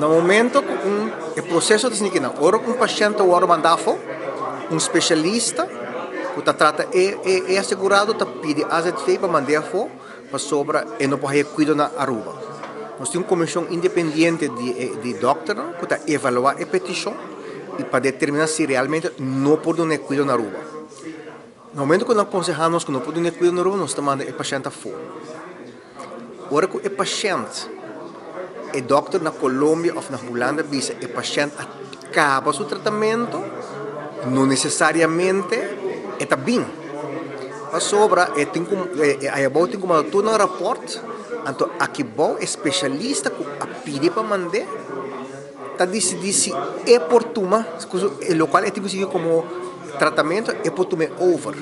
Na momento ku un e proseso ta sinti kinan, ora ku un pashènt ta wòrdu mandá afó, un spesialista ku ta trata e e asegurado ta pidi AZV pa mand'é afó pasobra e no por haña kuido na Aruba. Nos tin un komishon independiente di e di dòkternan ku ta evaluá e petishon i pa determiná si realmente no por duna e kuido na Aruba. Na momento ku nan konsehá nos ku no por duna e kuido na Aruba, nos ta manda e pashènt afó. Ora ku e pashènt, e dòkter na Colombia òf na Hulanda bisa e pashènt a kaba su tratamentu, no nesesariamente e ta bin. Pasobra e tin ku e ayabou tin ku manda tur nan rapòrt, anto akibou e spesialista ku a pidi pa mand'é ta disidí si e por tuma lokual e tin ku sigui komo tratamentu e por tum'é over.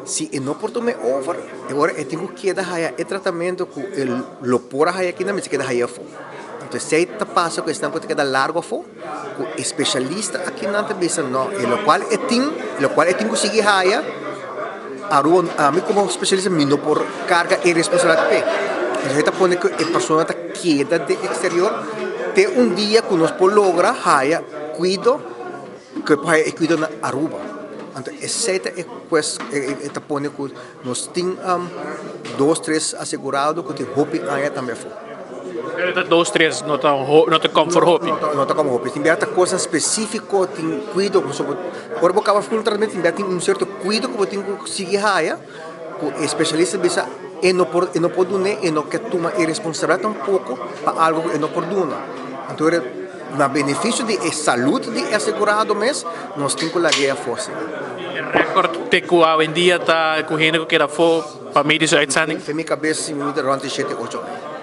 Si e no por tuma e over, e ora e tin ku keda haya e tratamentu ku e lo por a haya aki nan mester keda haya afó. Anto esei ta pasa ku esnan ku ta keda largu afó, ku e spesialista aki nan ta bisa no, e lokual e tin, lokual e tin ku sigui haya, Aruba, ami komo spesialista mi no por karga e responsabilidat p'e. Entonces ta pone ku e persona ta keda den eksterior te un dia ku nos por logra haya kuido. Ku e por haya e kuido na Aruba. Anto esei ta e kues e ta pone ku nos tin dos tres asegurado ku tin hopi aña tambe afó. Pero ta dos tres no ta no ta kom for hopi. No ta kom hopi. Tin bia ta kosnan spesífiko, tin kuido pasobra ora bo kaba ful tratamentu tin bia tin un sierto kuido ku bo tin ku sigui haya ku e spesialista bisa e no por e no por dun'é e no ke tuma e responsabilidat tampoko pa algu ku e no por duna. Anto Na benefisio di e salud di e asegurado mes, nos tin ku lag'é afó si. E rèkòrt te ku awendia ta ku hende ku keda afó pa medische uitzending? Fe mi kabes si mi ta rònt di shete ocho aña.